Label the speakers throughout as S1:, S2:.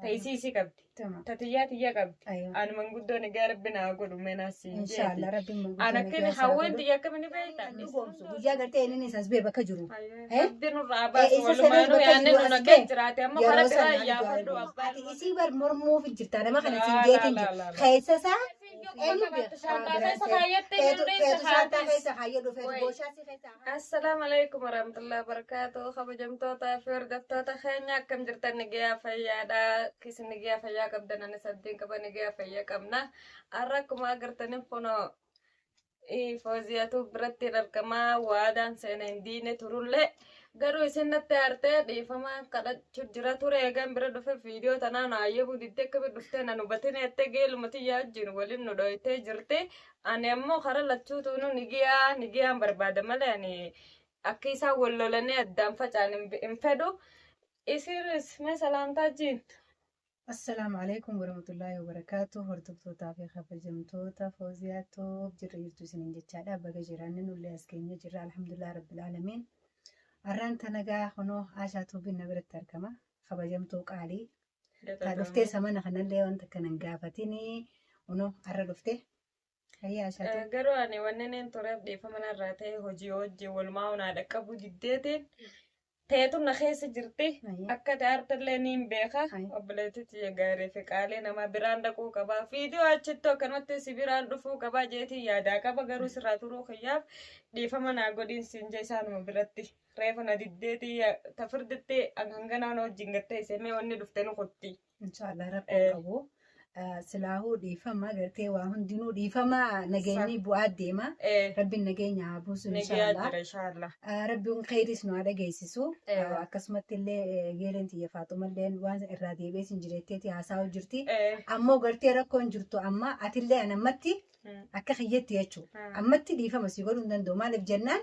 S1: Ta isii isii qabdi.
S2: Tamam.
S1: Ta tiyyaa tiyya qabdi.
S2: Aywa.
S1: Ani manguddoo nagaa rabbi naa godhu menaa siin jeeti.
S2: Inshaallah rabbiin manguddoo
S1: Ani
S2: nagaa
S1: akkan
S2: isaa
S1: hawween
S2: godhu.
S1: tiyya akkamiin beekta?
S2: Dhugoomsu guyyaa gartee inni isas bee bakka jiru. Eh?
S1: Rabbi nurraa
S2: Eh,
S1: baasu
S2: isa sanas
S1: walumaanuu
S2: bakka
S1: yaadne
S2: jiru
S1: nu
S2: as
S1: nagaa
S2: bee
S1: jiraate amma
S2: yeroo
S1: karaa
S2: sana
S1: biraa
S2: ani du'aa
S1: iyyaafadhu
S2: godhu.
S1: abbaa
S2: Ati
S1: ilmoo.
S2: isii bar mormuuf jirta nama kana siin
S1: Laa laa
S2: jeetiin
S1: laa
S2: jiru.
S1: laa laa.
S2: Keessa isaa
S1: Quba
S2: eenyu
S1: qabaattu
S2: beeka? Waan
S1: shaantaa
S2: biraan
S1: keessa
S2: ta'e.
S1: kaayyattee
S2: Feetu
S1: hin
S2: feetu shaantaa
S1: haatis.
S2: keessa kaayyadhu feetu
S1: Wayi.
S2: booshaa si keessa haa.
S1: Assalaamu alaikum warahmatullahi wabarakatuh. Kabajamtoota fi hordoftoota keenya akkam jirtan nagayaa fayyaadha. Isin nagayaa fayyaa qabdan anis abdiin qaba nagayaa fayyaa qabna. Har'a akkuma agartaniin kunoo Fooziyatu biratti argamaa waadaan seena hin diine turullee garuu isin natti aartee dhiifama kadhachuu jira ture eegan bira dhufe viidiyoo tanaa na ayyabuu diddee akka bira dhuftee nan hubatin jettee geeluma tiyyaa wajjin waliin nu dhoytee jirti. Ani ammoo karaa lachuutuunu nigiyaa nigiyaan barbaada malee ani akka isaan wal lolanii addaan faca'an hin fedhu. Isinis mee salaamtaa jiin.
S2: Assalaamu alaikum warahmatullaahi wabarakaatu. Hordoftootaa fi kabajamtoota Fooziyaa Toob jirra jirtu isiniin jechaadha. Baga jiraanne nullee as keenya jirra. Alhamdulillah rabbil aalamiin. Arraan tanagaa kunoo Aashaa Tuubiin na biratti argama. Kabajamtuu qaalii. Ta dhuftee samana kanallee wanta kana hin gaafatinii. Kunoo arra dhuftee. Hayya Aashaa Tuub.
S1: Garuu ani wanni niin tureef dhiifama narraa ta'e hojii hojii walumaa hunaa dhaqqabuu diddeetiin teetu na keessa jirti.
S2: Hayya.
S1: Akka ta'artallee niin beeka.
S2: Hayya.
S1: Obboleettii tiyya gaarii fi qaalii nama biraan dhaquu qaba. Viidiyoo achitti akkanumatti si biraan dhufuu qaba jeetii yaadaa qaba. Garuu sirraa turuu kiyyaaf dhiifama naa godhiin siin jee isaanuma biratti. Reefa na diddeetii ta firditti hanganaa na wajjin gattee isemee wanni dhufte nu kutti.
S2: Inshaallah rakkoo qabu. Silaahuu dhiifama gartee waa hundinuu dhiifama nageenyi bu'aa deema. Rabbiin nageenya haa buusu
S1: Nagaa
S2: inshaallah.
S1: jira inshaallah.
S2: Rabbiin kheyris nu haa dhageessisu.
S1: Ewa.
S2: Akkasumatti illee geeleen tiyya Faaxumalleen waan irraa deebi'ee sin jireetteeti haasa'u jirti. Ammoo gartee rakkoon jirtu amma atillee an ammatti akka kiyyatti jechuudha. Ammatti dhiifama si godhuu hin danda'u. Maaliif jennaan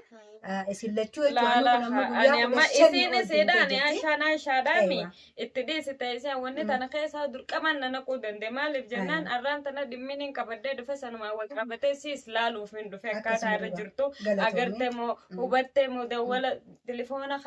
S2: isin lachuu jechuudha.
S1: Laala
S2: Annu kun amma guyyaa
S1: ani amma
S2: 15
S1: isiin
S2: ol
S1: isiidhaan
S2: deemtee jirti.
S1: ashaan ashaadhaami
S2: Eewa.
S1: itti dhiisite isiin wanni tana keessaa durqamaan na naquu danda'e maaliif jennaan arraan tana dhimmiin hin qabadhee dhufe sanumaan wal qabatee siis laaluuf hin dhufe akkaataa
S2: Akkasuma
S1: irra
S2: dhugaa.
S1: jirtu
S2: Galatoomii.
S1: agarte moo hubatte moo dawwala tilifoona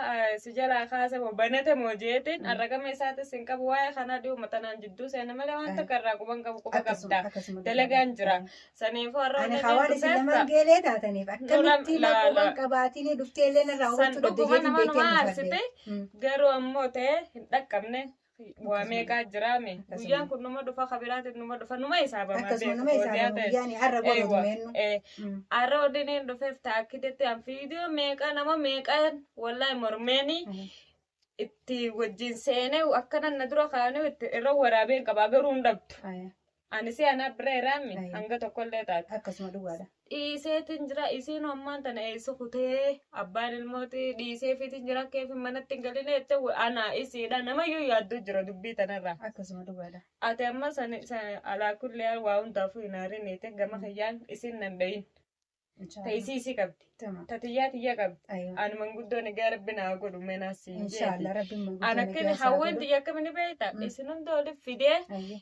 S1: si jalaa kaase moo banate moo jeetiin arragama isaatis hin qabu waa'ee kanaa dhiyuma tanaan jidduu seena malee waan takka irraa quban qabu quba
S2: Akkasuma
S1: qabda
S2: akkasuma dhugaadha.
S1: dalagaan jira saniifuu har'a
S2: Ani
S1: wanni
S2: hawaan
S1: inni
S2: isin
S1: dhufeef
S2: lamaan geelee taataniif akkamitti
S1: la-
S2: laquban
S1: la-
S2: qabaatiin dhuftee illee narraa
S1: san
S2: hubachuu dadda
S1: dhuguma
S2: jeetiin
S1: nama
S2: beekee
S1: numa
S2: hin
S1: aarsite
S2: dhufadhe.
S1: garuu ammoo ta'e hin dhaqqabne waa
S2: Akkasuma.
S1: meeqaa jiraame
S2: Akkasuma.
S1: guyyaan kun numa dhufa kabiraatiin numa dhufa numa hisaabamaa
S2: Akkasuma
S1: beeku
S2: nama
S1: fooziyaa
S2: isaanii
S1: ta'e.
S2: guyyaan har'a
S1: Eewa.
S2: godhatu meennu.
S1: Har'a wanni inni dhufeef taakkidetti an viidiyoo meeqa nama meeqaan wallahi mormeeni itti wajjin seenee akkana na dura kaa'anii itti irra waraabeen qabaa garuu hin dhabdu. Ani si anaa bira hiraami
S2: Ayya.
S1: hanga tokkollee taate.
S2: Akkasuma dhugaadha.
S1: Dhiiseetiin jira isiin ammaan tana eessa kutee abbaan ilmooti dhiiseefiitiin jira keefi manatti hin galine jette ana isiidha namayyuu yaadduu jira dubbii tanarraa.
S2: Akkasuma dhugaadha.
S1: Ati amma sani alaa kullee waa hundaafuu hin haariniite gama kiyyaan isiin nan dhayin. Ta isii isii qabdi.
S2: Tamam.
S1: Ta tiyyaa tiyya qabdi.
S2: Aywa.
S1: Ani manguddoo nagaa rabbi naa godhu menaa siin jeeti.
S2: Inshaallah rabbiin manguddoo
S1: Ani akkan
S2: nagaa isaa
S1: hawween
S2: godhu.
S1: tiyya akkamiin beekta? Isin hunda walitti fidee
S2: Ayya.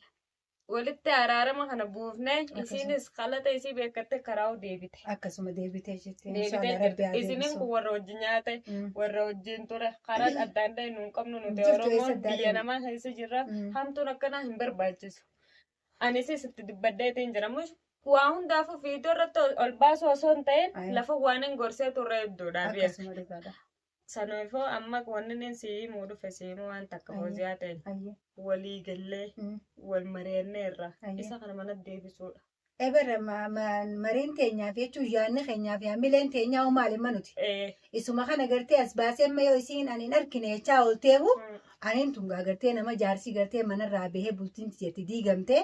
S1: walitti araarama kana buufne
S2: Akkasuma.
S1: isiinis qalata isii beekatte karaa deebite.
S2: Akkasuma deebitee jirti.
S1: Deebitee
S2: Inshaallah rabbi
S1: jirti.
S2: haa
S1: Isiniin
S2: deebisu.
S1: kun warra wajjin nyaate, warra wajjin ture, karaa adda addaa nu hin qabnu nuti
S2: Jirtu eessa
S1: Oromoon
S2: adda
S1: biyya
S2: deemu?
S1: namaa keessa jirra. Hamtuun akkanaa hin barbaachisu. Anis itti dubbadheetiin jira. Mush waa hundaafuu viidiyoo irratti ol baasuu osoo hin ta'in
S2: Ayi.
S1: lafa waan hin gorsee turre hedduudha.
S2: Akkasuma dhugaadha.
S1: Sanaafuu amma wanni inni si himuu dhufe si himuu waan takka
S2: Ayi.
S1: fooziyaa ta'e
S2: Ayya.
S1: walii gallee wal mari'anneerra
S2: Ayi.
S1: isa kana mana deebisuudha.
S2: Ebara mariin teenyaaf jechuun yaadni keenyaaf yaamileen teenyaa hoo maali manuti. Isuma kana gartee as baasee amma yoo isiin ani hin argine jechaa oolteehu aniin tun gaa gartee nama jaarsii gartee manarraa bahee bultiin jetti diigamtee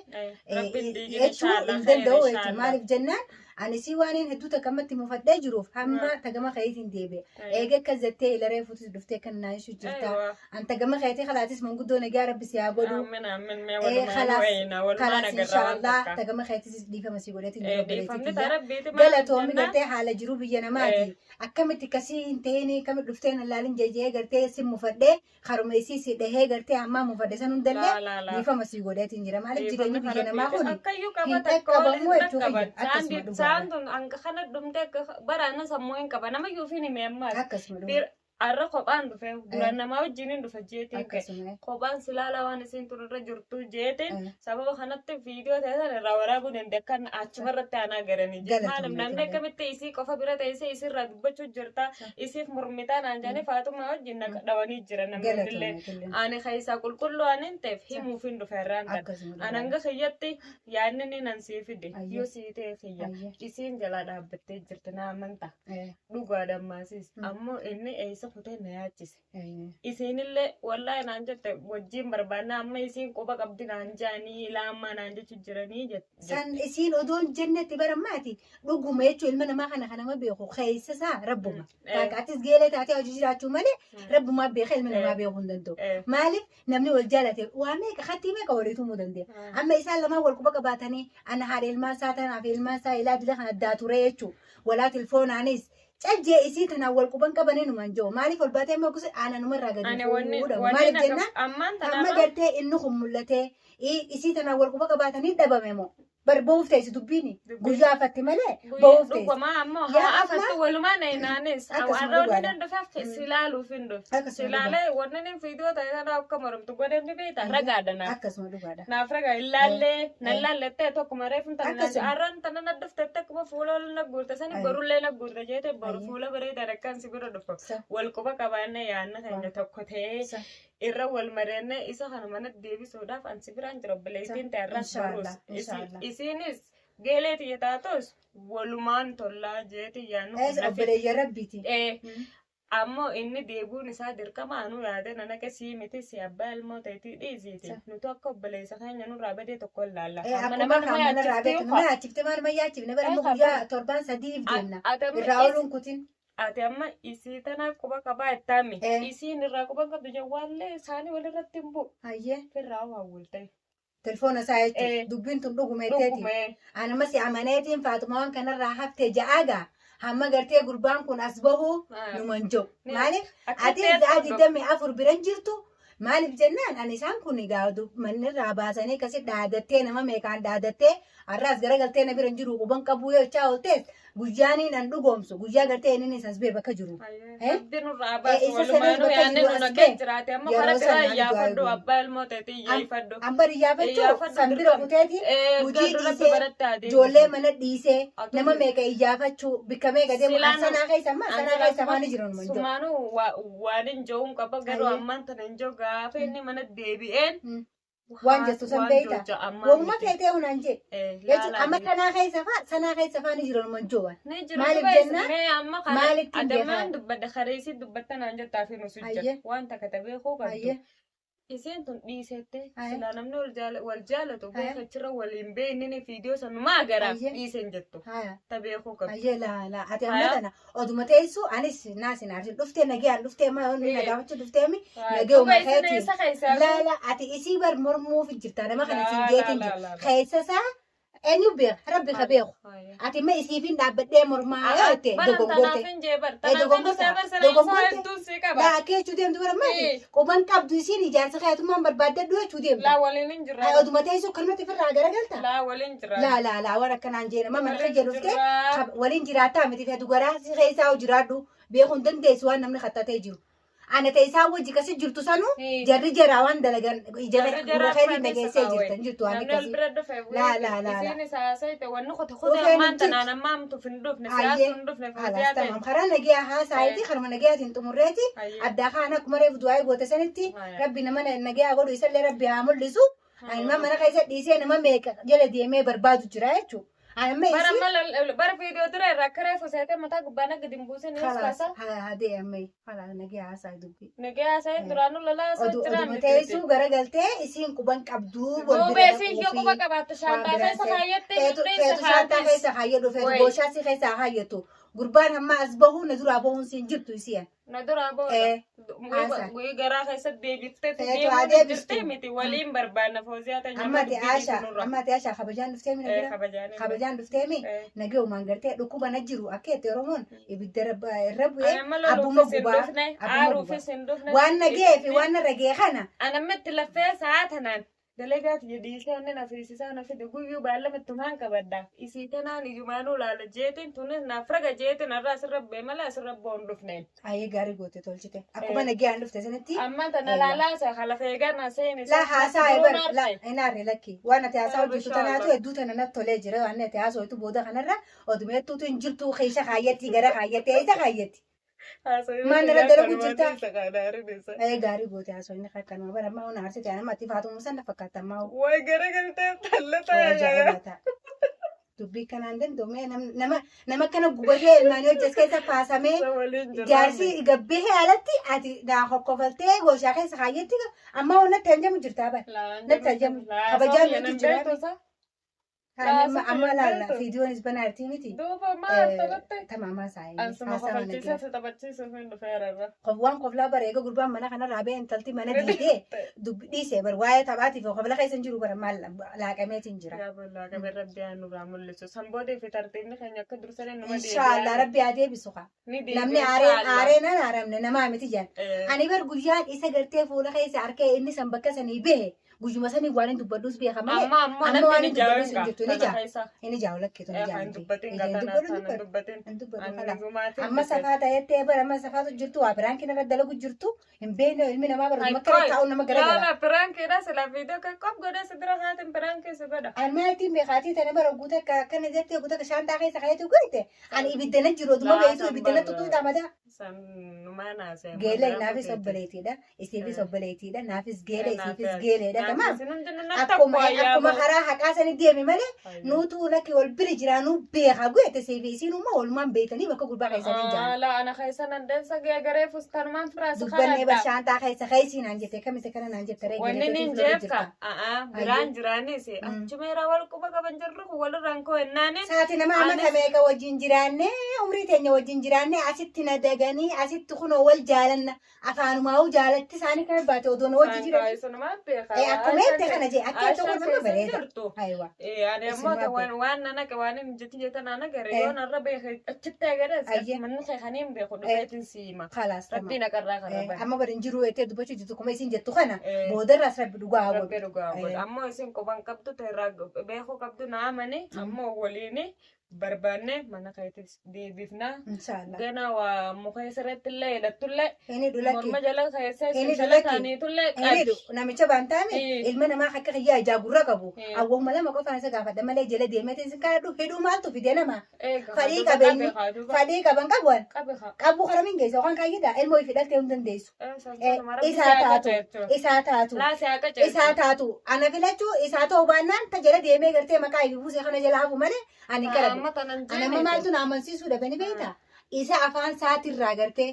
S1: Rabbiin diigin
S2: jechuu
S1: inshaallah
S2: hin
S1: khayr
S2: danda'u jechuudha.
S1: inshaallah.
S2: Maaliif jennaan ani si waan hin hedduu takka ammatti mufadhee jiruuf hamma tagama keetiin deebi'e. Eega akkas jettee ilaree fuutis dhuftee kan naa ishuu jirta.
S1: Aywa.
S2: An tagama keetii kalaatis manguddoo nagaa rabbi si haa godhu.
S1: Amin amin mee
S2: Eh,
S1: walumaan
S2: khalaas
S1: wayina walumaan
S2: khalaas
S1: agarra waan
S2: inshaallah
S1: takka.
S2: tagama keetis dhiifama si godheetiin jiru obboleettii
S1: Dhiifamni
S2: tiyya.
S1: ta rabbiiti maaliif
S2: Galatoomi
S1: jennaan
S2: gartee haala jiruu biyya namaati. Akkamitti kasii hin ta'in akkamitti dhuftee na laalin jejee gartee si mufadhee karuma isii si dhahee gartee ammaa mufadhe san hundallee
S1: laa laa laa.
S2: dhiifama si godheetiin jira. Maaliif jireenyi
S1: Dhiifamni
S2: biyya namaa
S1: rabbiiti.
S2: kun
S1: Akkayyuu
S2: hin
S1: qaba takka ol
S2: dhaqqabamu
S1: hin
S2: jechuu
S1: dhaqqaban.
S2: kiyya. Akkasuma dhugaadha.
S1: Saan tun hanga kana dhumte akka baraana sammuu hin qaba. Namayyuu fi hime ammaas.
S2: Akkasuma dhugaadha.
S1: Arra kophaan dhufe duraan namaa wajjiniin dhufe jeetiin ka'e.
S2: Akkasuma.
S1: Kophaan silaala waan isiin turre jirtu jeetiin
S2: Eh.
S1: sababa kanatti viidiyoo ta'e sana irraa waraabuu danda'e akkan achuma irratti aanaa garanii jiru.
S2: Galatoomne
S1: Maaliif namni
S2: tole.
S1: akkamitti isii qofa bira teessee isirraa dubbachuu jirta isiif mormitaa naan jedhanii Faatumaa wajjin na dhawanii jira namni illee.
S2: Galatoomne tole.
S1: Ani keessaa qulqulluu waan hin ta'eef himuuf hin dhufe irraan tan.
S2: Akkasuma.
S1: An hanga kiyyatti yaadni ni nan sii fide
S2: Ayya.
S1: yoo sii ta'e kiyya
S2: Ayya.
S1: isiin jalaa dhaabbattee jirti na amantaa
S2: Eh.
S1: dhugaadha ammaasiis
S2: Mm.
S1: ammoo inni eessa kutee na yaachise.
S2: Eh.
S1: Isiinillee wallaahi naan jette wajjin barbaanna amma isiin quba qabdi naan jaanii ilaamaa naan jechu jiranii jette.
S2: San isiin odoo hin jennetti barammaati dhuguma jechuun ilma namaa kana kanama beeku keessa isaa rabbuma. Waaqaattis geelee taatee hojii jiraachuu malee rabbumaa beeka ilma namaa beekuu hin danda'u. Maaliif namni wal jaalate waa meeqa hattii meeqa walii tumuu danda'a. Amma isaan lamaan wal quba qabaatanii ana haadha ilmaan isaa tanaaf ilmaan isaa ilaa dila kana addaa ture jechuudha. Walaa tilfoonaanis cajjee isii tanaan wal quban qabanii numaan jiru. Maaliif ol baatee amma gosa aananumarraa gadi
S1: Ani wanni
S2: fuudhamu.
S1: wanni
S2: Maaliif
S1: na
S2: jennaan
S1: ammaan
S2: amma
S1: tanaaf
S2: gartee inni kun mul'atee isii tanaan wal quba qabaatanii dhabame moo bar ba'uuf teessi dubbiin
S1: Dubbiin.
S2: guyyaa afatti malee ba'uuf teessi.
S1: dhugumaa ammoo
S2: Yaa
S1: haa
S2: amma
S1: afattu walumaa na hinaanis
S2: Akkasuma
S1: warra wanni
S2: dhugaadha.
S1: nan dhufeef si ilaaluuf hin dhufe.
S2: Akkasuma
S1: Si ilaalee wanni inni viidiyoo ta'e sana akka moromtu godhee ni beekta ragaadha naaf.
S2: Akkasuma dhugaadha.
S1: Naaf ragaa ilaallee na ilaallettee tokkuma reefu tana
S2: Akkasuma.
S1: arran tana na dhuftetti akkuma fuula ol na guurte sani
S2: Ayya.
S1: borullee na guurte jeete boru
S2: Ayya.
S1: fuula bareedaa akkaan si bira dhufu.
S2: Sa.
S1: Wal quba qabaanne yaadna keenya tokko ta'ee
S2: Sa.
S1: irra wal mareenne isa kana mana deebisuudhaaf ansi biraan jira obboleettiin ta'e irras
S2: Inshaallah,
S1: barus.
S2: inshaallah.
S1: Isiinis geelee xiyya taatus walumaan tollaa jeeti yaadnu kun
S2: Eessa
S1: nafi.
S2: obboleeyyan rabbiiti.
S1: Ammoo inni deebuun isaa dirqama anuu yaade nanake sii miti si abbaa ilmoo ta'etii dhiisiiti.
S2: Sa.
S1: Nuti akka obboleessa keenya nurraa badee tokko hin laalla.
S2: Eh,
S1: Amma
S2: Akkuma
S1: nama nama
S2: kan manarraa
S1: yaachifte
S2: beektu nama yaachifte maal ma yaachifne bara amma
S1: Eh,
S2: guyyaa torbaan sadiif deemna.
S1: Ati amma
S2: Irraa ooluun kutin.
S1: Ati amma isii tana quba qabaa ittaami.
S2: Eh.
S1: Isiin irraa quba qabdu jawwaallee isaanii walirratti hin bu'u.
S2: Hayyee
S1: Firraa waan walta'e.
S2: telefoona isaa jechuudha.
S1: Eh.
S2: Dubbiin tun dhuguma jetteeti.
S1: Dhugumee.
S2: Anuma si amaneetiin Faatuma waan kanarraa haftee ja'aagaa hamma gartee gurbaan kun as bahu numan jiru.
S1: Ni-
S2: Maaliif
S1: Akka
S2: ati
S1: ta'e
S2: sa'a 24 biran jirtu maaliif jennaan ani isaan kun egaa manni irraa baasanii akkasi dhaadattee nama meeqaan dhaadattee har'aas garagaltee na bira hin jiru quban qabuu yoo jechaa ooltees guyyaaniin an dhugoomsu guyyaa gartee inni as bee bakka jiru. Eh?
S1: Rabbi nurraa baasu
S2: Isa sanis
S1: walumaanuu
S2: bakka
S1: yaadne
S2: jiru
S1: nu
S2: as
S1: naqee
S2: bee.
S1: jiraate amma
S2: Yeroo
S1: karaa biraa
S2: sanaan du'aa
S1: iyyaafadhu
S2: eeguun.
S1: abbaa ilmoo ta'etii iyyaafadhu.
S2: Ambar iyyaafachuu
S1: Iyyaafadhu
S2: san bira
S1: dirqama.
S2: kuteeti hojii
S1: Gaddu rabbi
S2: dhiisee
S1: baratti haa deebisu.
S2: ijoollee mana dhiisee
S1: Ati
S2: nama meeqa iyyaafachuu bikka meeqa deemu
S1: Silaan
S2: sanaa keessa ammaa sanaa keessa afaan jiran man jiru.
S1: Sumaanuu waan hin jiruun qaba garuu
S2: Ayyee.
S1: ammaan tana hin jiru gaafa inni mana deebi'een
S2: Waan jettu san
S1: waan
S2: beekta.
S1: jojja ammaa
S2: Wahuma
S1: miti.
S2: feetee hunaan jee. Jechuun amma sanaa keessa faa sanaa keessa faa ni jiran man jiru.
S1: Ni jiru
S2: Maaliif
S1: dubees,
S2: jennaan?
S1: mee amma kana
S2: Maalitti hin
S1: adamaan
S2: beekaa?
S1: dubbadha kareessi dubbatta naan jettaa fi nusu jira
S2: Ayyee.
S1: waan takka ta'ee koo qabdu.
S2: Ayyee.
S1: Isiin tun dhiisette
S2: Ayyee.
S1: silaa namni wal jaalatu
S2: Ayyee.
S1: beeka achirra waliin beeknini viidiyoo sanumaa garaaf
S2: Ayyee.
S1: dhiisen jettu
S2: Haya.
S1: ta beekuu qabdu.
S2: Ayyee laa laa ati amma
S1: Haya.
S2: tana oduma teessu anis naasin arsin dhuftee nagayaan dhuftee ma yoonni
S1: Eh.
S2: na gaafachuu dhuftee mi
S1: Duuba
S2: nagayuma
S1: isin
S2: keetii.
S1: eessa keessaa
S2: Laa laa ati isii bar mormuuf jirta nama kana siin
S1: Laa,
S2: jeetiin
S1: laa,
S2: jiru.
S1: laa, laa.
S2: Keessa isaa eenyu beeka rabbi ka beeku. Ati ma isiifin dhaabbadhee mormaa yoo jette dogongorte.
S1: Tanaafin jee bar
S2: Eh,
S1: tanaafin
S2: dogongorta.
S1: dhufee bar sana isaa
S2: Dogongorte.
S1: hedduun sii qaba.
S2: Laa akka jechuu deemtu bara maati
S1: Eh.
S2: quban qabdu isiin ijaarsa keetummaan barbaaddadhu jechuu deemta.
S1: Laa waliin hin
S2: Ay
S1: jirra.
S2: oduma teessu kanumatti ofirraa garagalta.
S1: Laa waliin jirra.
S2: Laa laa laa waan akkanaan jee nama mana
S1: Waliin
S2: kiyya dhuftee
S1: jirra.
S2: waliin jiraataa miti feetu garaa si keessaa hoo jiraadhu beekuu hin dandeessu waan namni kattatee jiru. Ana teessaa wajji kasi jirtu sanuu
S1: Eh.
S2: jarri jaraa waan dalagan ija
S1: Jarri
S2: gurra
S1: jaraa
S2: keetiin
S1: afaan
S2: dhageessee
S1: keessa
S2: jirtan jirtu waan
S1: Namni wal
S2: akkasii.
S1: bira dhufe
S2: Laa laa laa laa.
S1: isiin isaa sayte wanni kote kote
S2: Dhufeen hin
S1: ammaan
S2: jirtu.
S1: tanaan amma amtuuf hin dhufne
S2: Ayyee.
S1: siyaasa hin dhufne
S2: Halaas
S1: fooziyaa ta'e.
S2: tamam karaa nagayaa haasaayitii karuma nagayaatiin xumurreeti.
S1: Ayyee.
S2: Addaa kaan akkuma reefu du'aa goote sanitti
S1: Haya.
S2: rabbi nama nagayaa godhu isallee rabbi haa mul'isu. Ani nama mana keessa dhiisee nama meeqa jala deemee barbaadu jira jechuudha. Ani amma
S1: Bara
S2: isii
S1: mala bara viidiyoo dura irraa akka reefu seete mataa gubbaa nagadi hin buusin ni
S2: خلاص
S1: kaasa.
S2: هذه أمي خلاص نجي عسى دبي
S1: Nagee haasa'e duraanuu lolaa haasa'e jira
S2: oduma
S1: miti.
S2: teessuu garagaltee isiin quban qabduu wal
S1: Duuba
S2: bira
S1: isiin yoo quba qabaatte shaantaa keessa kaayyatti
S2: feetu
S1: hidhee
S2: feetu shaantaa
S1: haadis.
S2: keessa kaayyadhu feetu
S1: Wayi.
S2: booshaa si keessa kaayyattu gurbaan hamma as bahuu na duraa bahuun siin jirtu isiin
S1: Na duraa booda.
S2: Eh, haasa.
S1: Guyii garaa keessa deebiftee
S2: Feetu haa
S1: deemuu
S2: deebistu.
S1: jirtee miti waliin barbaanna fooziyaa ta'e
S2: amma ati Aashaa amma ati Aashaa kabajaan dhuftee mi na bira
S1: Kabajaanii.
S2: kabajaan dhuftee mi
S1: Eh.
S2: nagee uumaan gartee dhukkuba na jiru akka itti Oromoon ibidda irra bu'ee
S1: Ani amma
S2: abbuma
S1: loluufis hin
S2: gubaa
S1: dhufne
S2: abbuma gubaa
S1: aaruufis hin dhufne.
S2: waan nagee fi waan narra gee kana
S1: Ani amma itti laffee sa'a tanaan Dalagaa tiyya dhiisee onni na fiisisaa na fide guyyuu baallama ittumaan qabadha. Isii tanaan ijumaanuu laala jeetiin tunis naaf raga jeetiin har'a asirra bu'e malee asirra bu'uu hin dhufneen.
S2: Ayyee gaarii goote tolchite. Akkuma nagayaan dhufte sanitti.
S1: Amma tana laalaa isa halafa eegaa na seeni.
S2: Laa haasaa bar laa hin aarre lakki. Waan ati haasaa hojjetu tanaatu hedduu tana natti tolee jira. Waan ati haasootu booda kanarra odumeettuutu hin jirtu keessa kaayyatti gara kaayyatti eessa kaayyatti. Maal irra dalagu jirta? Ee gaarii goote haasofni akkanuma bara ammaa hona aarsite anama ati faatumu sana fakkaata ammaa.
S1: Way gara galtee tallata
S2: Ajaa'iba ta'a. Dubbii kanaan danda'u mee nama nama akkana gubatee ilmaanii hojjes keessa paasamee jaarsi gabbee alatti ati naa kokkofaltee gooshaa keessa kaayyetti ammaa hona natti hanjamu jirtaa bara. Natti hanjamu. Kabajaan nuti jira.
S1: Laa,
S2: Amma laalla
S1: beektu.
S2: fiidiyoonis banaa jirti miti.
S1: Duuba maal taphatte?
S2: Tamaamaa saayinii.
S1: Ansuma kofalchiisee si taphachiisuuf hin dhufeera irra.
S2: Waan koflaa bara eega gurbaan mana kanarraa ba'e intalti mana diidee dubbi dhiisee bar waa'ee taphaatiif kofla keessa hin jiru bara maal laaqameetiin jira.
S1: Yaa bollaa qabee rabbi haa nurraa mul'isu. San boodee fi tartiibni keenya akka dursanii numa
S2: Inshaallah rabbi haa deebisu kaa.
S1: Ni deebi'a
S2: Namni aareen
S1: inshaallah.
S2: aareen an aaramne namaa miti jedhan.
S1: Eh,
S2: Ani bar guyyaan isa gartee fuula keessa harkee inni san bakka sanii bahe guyyuma sanii waan hin dubbadhus beeka malee
S1: Amma ammoo
S2: amma
S1: namni
S2: waan
S1: ni
S2: hin dubbadhus hin
S1: jaawin
S2: jirtu ni
S1: gaa.
S2: jaa.
S1: Tana keessa.
S2: Inni jaa lakkitu ni
S1: Eh,
S2: jaa.
S1: hin dubbatin
S2: Hin
S1: gaa tana
S2: dubbadhu
S1: tana
S2: hin
S1: hin dubbatin.
S2: Hin dubbadhu
S1: Ani
S2: kala.
S1: gumaatiin
S2: Amma
S1: dubbate.
S2: safaa ta'ettee bara amma safaatu jirtu waa biraan kinarra dalagu jirtu hin beekne ilmi namaa bara makka
S1: Hakkoo.
S2: taa'u nama garagara.
S1: Laala piraankiidha sila viidiyoo kan qof godhee si bira haatin piraankii si godha.
S2: Ani maaltiin beekaatii tana bara guuta akka akkana jettee guuta akka shaantaa keessa kaayatu goote ani ibiddana jiru oduma
S1: Laa
S2: beektu
S1: san
S2: ibiddana
S1: barra.
S2: tuttuuta mataa.
S1: San numaa naasee.
S2: Geela naafis obboleettiidha isiifis obboleettiidha naafis geela isiifis geeleedha tamaam. Akkuma akkuma karaa haqaa sani deeme malee nuutu lakki wal bira jiraanuu beekaa goote siifi isiin umma walumaan beektanii bakka gurbaa keessanii jaan.
S1: Laa ana keessa nan deemsa garee fustanumaan firaas
S2: Dubbannee bar shaantaa keessa keessii naan jette kamise kana naan jette ree
S1: Wanni
S2: geelee
S1: nin
S2: tuutu
S1: jeefka
S2: jirta.
S1: biraan jiraanis achumeera wal quba qaban jirru kun walirraan koo hennaani.
S2: Saati nama amma
S1: Anis-
S2: tameeqa wajjin jiraanne umrii teenya wajjin jiraanne asitti na daganii asitti kunoo wal jaalanna afaanumaa'uu jaalatti isaanii kan baate odoo na wajji jiran. Akkuma jette kana jee akka itti kun nama bareeda. Ayiwa.
S1: Ani ammoo
S2: Isin
S1: waan waan nana waan hin jetti jettan ana gare
S2: Eh.
S1: yoon arra beeke achitti agaras
S2: Ayye.
S1: manni kee kan hin beeku dhufeetiin siima.
S2: Khalaas tamam.
S1: Rabbiin aqarraa kana bane.
S2: Amma bari hin jiru jettee dubbachuu jirtu kuma isin jettu kana
S1: Eh.
S2: boodarraas rabbi dhugaa haa
S1: Rabbi
S2: godhu.
S1: dhugaa godhu.
S2: Eh.
S1: Ammoo isin quban qabdu ta'erraa beekuu qabdu na amani ammoo waliini barbaanne mana keetis deebifna.
S2: Inshaallah.
S1: Gana waa muka irratti illee hidhattullee
S2: Inni dhulakki.
S1: morma jala keessa
S2: Inni
S1: shala
S2: dhulakki.
S1: taaniitullee
S2: Inni
S1: qabi.
S2: dhu namicha baantaame
S1: Eh.
S2: ilma namaa akka kiyyaa ijaa gurra qabu.
S1: Eh.
S2: Awwahuma lama qofaan isa gaafadha malee jala deemeetiin sin kadhadhu hidhuu maaltu fide nama.
S1: Eega
S2: Fadhii
S1: duuba
S2: qabeenyi.
S1: qabe haa duuba.
S2: Fadhii qaban qabuan.
S1: Qabe haa.
S2: Qabu karamiin geessa yookaan kaayyidha ilmoo ifi dhaltee hin dandeessu.
S1: Eh,
S2: Eh,
S1: sansanuma rabbi si
S2: Isaa
S1: haa
S2: taatu.
S1: qajeelchu.
S2: Isaa taatu.
S1: Laa si haa qajeelchu.
S2: Isaa taatu. Ana filachuu isaa ta'uu baannaan ta jala deemee gartee maqaa ifi buusee kana jala hafu malee ani hin kadhadhu.
S1: Amma tanan
S2: Ana amma maaltu na amansiisuu dhabani beektaa? Isa afaan saatirraa gartee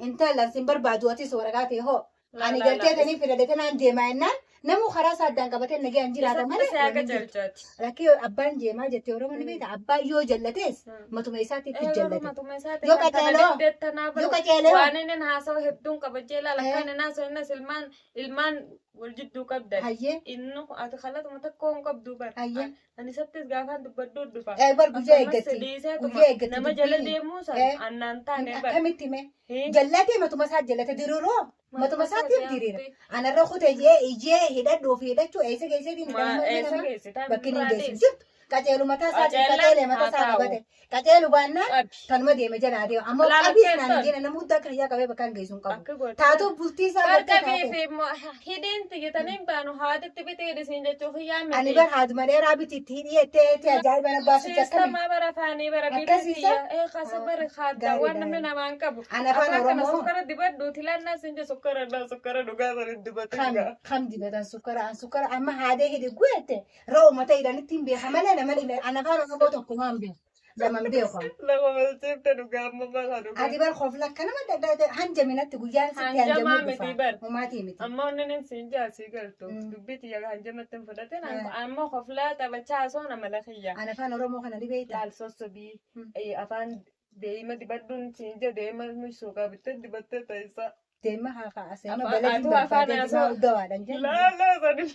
S2: intallan sin barbaadu atis waraqaa ta'e hoo. Ani gartee tanii filadhe tanaan deemaa jennaan namuu karaa isaa addaan qabatee nagaan jiraata malee.
S1: Si haa
S2: waliin jiru.
S1: qajeelchaati.
S2: Rakkoo abbaan jeemaa jettee Oromoon ni beekta. Abbaan yoo jallates matuma isaatiif jallate. Yoo qajeeloo yoo qajeeloo
S1: Waan inni haasa'u hedduun qabajee ilaala.
S2: Eh.
S1: Kan inni haasa'u innis ilmaan ilmaan wal jidduu qabdan.
S2: hayyee
S1: Inni ati kalatuma tokko hin qabdu bar.
S2: hayyee
S1: Ani isattis gaafaan dubbadhu dhufa.
S2: Bar guyyaa
S1: Akkasumas
S2: eeggatti
S1: dhiiseetuma
S2: guyyaa eeggatti
S1: nama jala
S2: dubbiin.
S1: deemuu
S2: Eh.
S1: san annaan taane bar.
S2: Akkamitti mee
S1: Hii.
S2: jallatee matuma isaa jallate diriiroo matuma isaatiif diriira. Anarra kutee jee ijee hidhadhuu fi hidhachuu eessa geesseetiin
S1: Ma eessa geesse taan
S2: bakki inni
S1: biraa
S2: geessu
S1: deesse.
S2: jirtu. Qaceelu mataa isaatiin
S1: Qaceellaan
S2: qaceelee mataa
S1: haa
S2: isaa
S1: taa'u.
S2: qabate. Qaceelu baannaan
S1: Qabi.
S2: kanuma deeme jala adeema. Ammoo
S1: Laala
S2: qabiis naan
S1: keessa.
S2: jeena nama guddaa akka hiyyaa qabee bakka hin geessu hin qabu.
S1: Akka goote.
S2: Taatu bultii isaa
S1: Barqa
S2: gartee taate.
S1: fi hidhiin tiyyatanii baanu haatitti bitee dhisiin jechuuf hiyyaa miti.
S2: Ani bar haaduma dheeraa biti itti hidhii ettee ajaa'iba na baasu akkami.
S1: Siistamaa bara afaanii bara
S2: Akkasiisa?
S1: Ee kasa bara haadda waan namni namaan qabu.
S2: Ani afaan
S1: Afaan kana
S2: Oromoo
S1: sukkara dibadhu tilannaa siin je sukkara dha sukkara dhugaa sana dibatu
S2: kam
S1: dhugaa.
S2: kam dibatan sukkara an sukkara amma haadee hidhi guette ra'u mata hidhanitti hin beeka malee nama dhibee an afaan Oromoo tokko hin beeku lama hin beeku.
S1: Lafa malchiifte dhugaa amma bara dhugaa.
S2: Ati bar kofla akka nama daddaa hanjaminatti guyyaan sitti
S1: Hanjamaa
S2: hanjamuu
S1: miti
S2: dhufa.
S1: bar.
S2: Homaatii miti.
S1: Amma onneen siin jaasii galtu
S2: Mm.
S1: dubbii tiyya hanjamatti hin fudhatin
S2: Eh.
S1: ammoo koflaa taphachaa osoo nama lakiyya.
S2: Ani afaan Oromoo kana ni beekta.
S1: Laal sossobii
S2: Mm.
S1: afaan deema dibadhuun siin je deema suuqaa bittee dibattee ta'isaa.
S2: Deema haa ka'a seema
S1: Afaan-
S2: baladiin
S1: atuu afaan
S2: barbaadee dimaa
S1: haasa'u.
S2: uddawaadhaan jennu.
S1: Laalaa sani.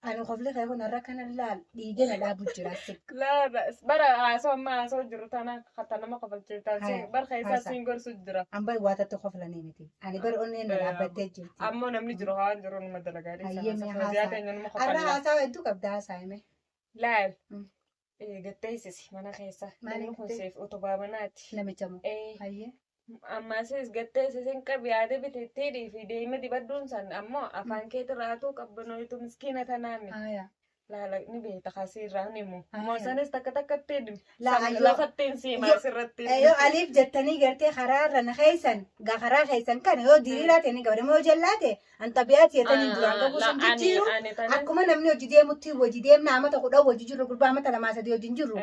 S2: Ani Kofli kee kun har'a kana laal dhiiga na dhaabu jira si.
S1: Laa bara haasoo amma haasoo jiru tana hatta nama kofalchiiftan
S2: Haya,
S1: bar keessaa
S2: haasaa.
S1: Siin gorsu jira.
S2: An bar waa tatti koflanii miti. Ani bar onneen na dhaabbattee jirti.
S1: Ammoo namni jiru haan jiru numa dalagaa.
S2: Hayyee, mee
S1: Fooziyaa
S2: haasaa.
S1: teenya numa
S2: Har'a
S1: kofalla.
S2: haasaa hedduu qabda, haasaa hime.
S1: Laal.
S2: Mm.
S1: Gatteessisi mana keessa.
S2: Maali
S1: Inni kun
S2: gattee?
S1: seef utubaa manaati.
S2: Namicha moo?
S1: Ee.
S2: Hayyee.
S1: Ammasis gatteessisin qabi yaada bitetteedhii fi deema dibadduun san ammoo afaan keetirraatuu qabbanoitu miskiina tanaami.
S2: Haya.
S1: Laala ni beekta kasiirraa ni himu.
S2: Aya.
S1: Moosanis takka takkatti himu.
S2: Laa ayyoo.
S1: Lafatti hin siimaa asirratti.
S2: Yoo aliif jettanii gartee karaarra na keessan gaa karaa keessan kana yoo diriiraa ta'e ni qabda, yoo jallaa ta'e an xabiyaa ta'anii duraan qabu sun jijjiiru. Akkuma namni hojii deemutti hojii deemna, amata 10 hojii jirru, gurbaa amata lamaa sadii hojii jirru,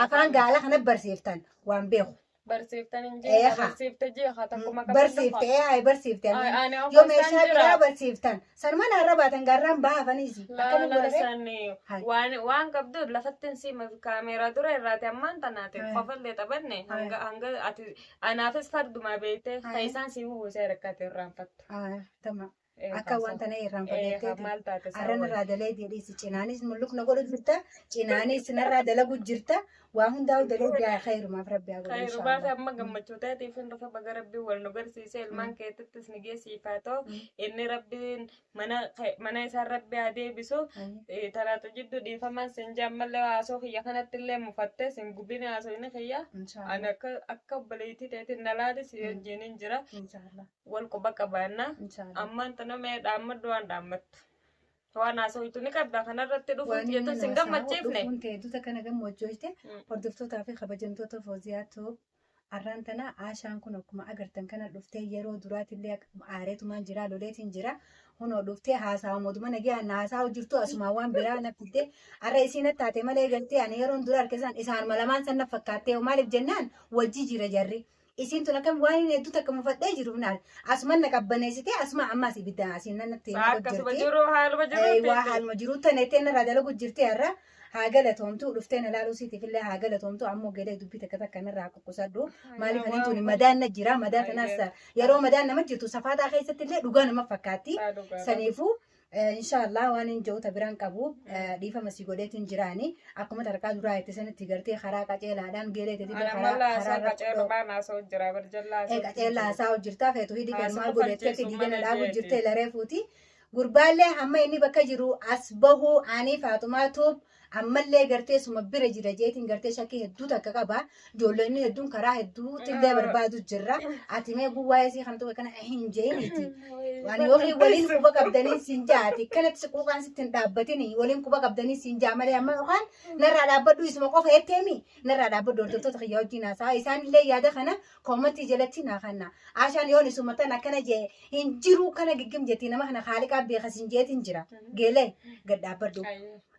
S2: afaan gaala kana barsiiftan waan beeku.
S1: Barsiiftan hin
S2: Eeha.
S1: jeeqa, barsiifte jeeqa takkuma.
S2: Barsiifte, ee, barsiifte.
S1: Ani
S2: Yoo meeshaa biraa barsiiftan sanuma naarra baatan gaarraan baafaniisi. Akkama
S1: Laala
S2: godhame?
S1: sani
S2: Hai.
S1: waan qabdu lafatti hin siima kaameeraa dura irraati ammaan tanaate
S2: Hai.
S1: qofallee taphanne hanga hanga ati anaafis fardumaa beekte
S2: Hai.
S1: kan isaan si buusee rakkate irraanfattu.
S2: Tama akka waan tana irraanfateetteeti.
S1: Maal taate?
S2: Arran irraa dalee jedhiisi, cinaanis mulluq na godhu jirta, cinaanis narraa dalagu jirta, waa hundaa'u daluu khayrumaaf rabbi haa godhu
S1: Khayrumaaf.
S2: inshaallah.
S1: Amma gammachuu taateef hin dhufa, baga rabbiin wal nu garsiise, ilmaan keetittis ni geessiifaa ta'u, inni rabbiin mana isaan rabbi haa deebisu. Tanaatu jiddu dhiifamaan sin jaammallee haasoo kiyya kanatti illee mufattee sin gubin haasoo kiyya. Ani akka obboleettii teetiin na laali, si wajjin hin jira.
S2: Inshaallah.
S1: Wal quba qabaanna.
S2: Inshaallah.
S1: Ammaan tana mee dhaammadhu, waan dhaammattu. Waan haasoo ni qabda kanarratti dhufuuf
S2: Waan
S1: jettu
S2: inni
S1: sin gammachiifne.
S2: Dhufuun ta'e kana gammachiifte. Hordoftootaa fi kabajamtoota Fooziyaa Tube, arraan tana Aashaan kun akkuma agartan kana dhuftee, yeroo duraatillee aareetumaan jira, loleetiin jira. Hunoo dhuftee haasawa mootummaa nagaa na haasawa jirtu, asuma waan biraa na fidde. Arra isiin taate malee galtee ani yeroon dura harka isaan lamaan san na fakkaattee, maaliif jennaan wajji jira jarri. Isiin tun akkam waan inni hedduu takka mufadhee jiruuf naal asuma na qabbaneessitee, asuma ammaas ibidda asiin natti
S1: Akkasuma jiru, haaluma jiru.
S2: Waa haaluma jiru tana ittiin irraa dalagu jirti. Har'a haa galatoomtu, dhuftee na laaluu siitiif illee haa galatoomtu. Ammoo galee dubbii takka takka narraa quqqusadhu. Maaliif ani tuni madaan na jira, madaa tanaas yeroo madaan nama jirtu safaataa keessatti illee dhugaa nama fakkaatti. Saniifuu inshaallah waan hin jiru biraan qabu, dhiifama si godheetiin jiraani, akkuma tarqaa duraa itti sanitti gartee karaa qaceelaadhaan geelee itti
S1: karaa
S2: qaceelaa haasaa jirtaa feetu hidhi kan maal godheetti dhiigana dhaabu jirtee laree fuuti. Gurbaallee hamma inni bakka jiru as bahu, ani Faatumaa Tube ammallee gartee suma bira jira jeetiin gartee shakkii hedduu takka qaba. Ijoolleen hedduun karaa hedduutti illee barbaadu jirra. Ati mee guwwaa isii kana tokko kana hin jeeniiti. Waan yookiin waliin quba qabdanii siin jaati. Kanatti quuqaan sitti hin dhaabbatini, waliin quba qabdanii siin jaa malee amma yookaan narraa dhaabbadhu, isuma qofa jetteemi narraa dhaabbadhu. Hordoftoota kiyya wajjin haasa'a, isaan illee yaada kana koomantii jalatti naa kanna. Ashaan yoon isuma tan akkana jee hin jiru kana giggim jetti, nama kana haaliqaa beeka siin jeetiin jira. Geelee gad dhaabbadhu.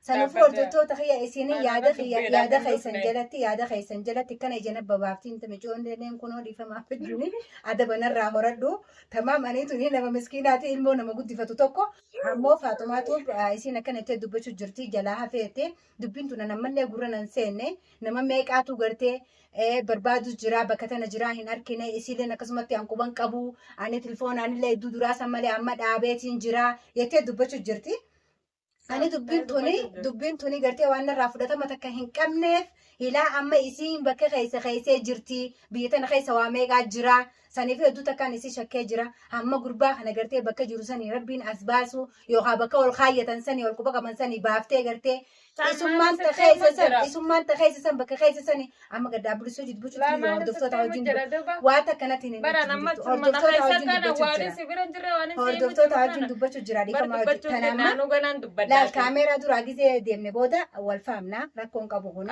S2: Sanaafuu hordoftoota kiyya, isinii yaada kiyya yaada keessan jalatti, yaada keessan jalatti kana ija nabbabaaftiin micoon leen kunoo dhiifamaaf wajjin adaba narraa horadhu. Tamaam, ani tuni nama miskiinaati, ilmoo nama guddifatu tokko. Ammoo Faaxumaatu isiin akkana jettee dubbachuu jirti, jalaa hafeette dubbiin tun ammallee gurra nan seenne. Nama meeqaatu gartee barbaadu jira, bakka tana jira hin argine. Isiileen akkasumatti an quban qabu, ani tilfoonaan illee hedduu duraa san malee amma dhaabeetiin jira jettee dubbachuu jirti. Ani dubbiin tuni gartee waan narraa fudhatama takka hin qabneef, ilaa amma isiin bakka keessa keessee jirti, biyya tana keessa waa meeqaa jira, saniif hedduu takkaan isii shakkee jira. Hamma gurbaa kana gartee bakka jiru sanii rabbiin as baasu, yookaan bakka ol kaayyatan sanii ol quba qaban sanii baaftee gartee isummaan ta keessa san bakka keessa sanii amma gaddaa bilisoo dubbachuu hordoftoota wajjin waan akkanatti hin
S1: hordoftoota wajjin dubbachuu jira,
S2: hordoftoota wajjin dubbachuu jira, dhiifama wajjin. Tanaamma laal kaameeraa duraa gizee deemne booda wal faamna, rakkoon qabu kuni.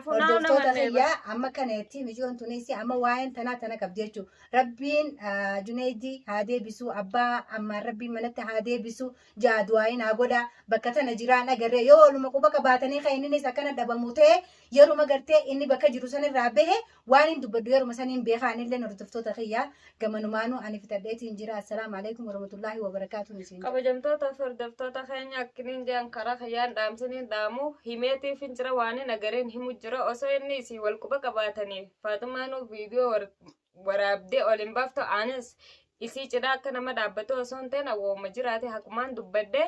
S2: Hordoftoota kiyyaa, amma kaneetti mijoon tunis amma waa'een tanaa tana qabdi jechuudha. Rabbiin Juneedii haa deebisu, abbaa ammaan rabbiin manatti haa deebisu, jaaduwaayin haa godha. Bakka tana jiraan agarree yoo waluma quba qabaatanii kan innis akkana dhabamu ta'e, yeruma gartee inni bakka jiru sanirraa bahe waan hin dubbadhu, yeruma saniin beekaa. Anillee hordoftoota kiyyaa gamanumaanuu ani fixadheetiin jira. Assalaamu alaikum warahmatullaahi wabarakaatuun isin.
S1: Kabajamtoota fi hordoftoota keenya, akkiniin jedhan karaa kiyyaan dhaamsiniin dhaamu himeetiif hin jira, waan hin agareen himu jira. Osoo inni isii wal quba qabaatanii Faatumaanuu viidiyoo waraabdee ol hin baaftu. Anis Isii cidhaa akka nama dhaabbatu osoo hin ta'in awwooma jiraate haqumaan dubbadde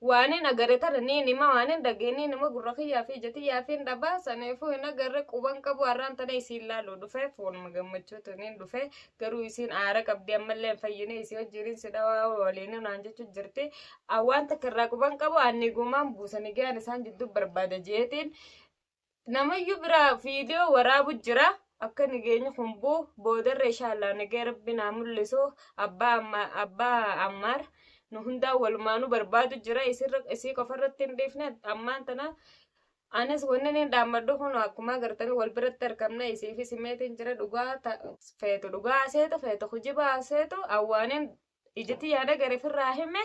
S1: waanin agare tana niin hima, waanin dhagee niin hima. Gurra kiyyaa fi ija tiyyaa fi hin dhabaa saniifuu hin agarre quban qabu. Har'aan tana isiin laaluu dhufe foonuma gammachuutu niin dhufe. Garuu isiin aara qabdi, ammallee hin fayyine. Isii wajjiniin si dhawaa waliin naan jechuu jirti. Waan takka irraa quban qabu. Anni gumaan buusanii gahan isaan jidduu barbaada jeetiin namayyuu biraa viidiyoo waraabu jira. Akka nageenyi kun buu boodarra inshaallah nagee rabbi naa mul'isu. Abbaa ammaar nu hundaa walumaanuu barbaadu jira. Isii qofarratti hin dhiifne. Ammaan tana anis wanni niin dhaammadhu kun akkuma agartanii wal biratti argamna. Isii fi simeetiin jira. Dhugaa feetu dhugaa aseetu, feetu hujiba aseetu, awwaaniin ijatti yaada gareefirraa hime.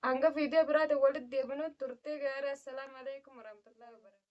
S1: Hanga viidiyoo biraatiin walitti deebinu turtee gaarii. Assalaamu alaikum warahmatullahi wabarakatuh.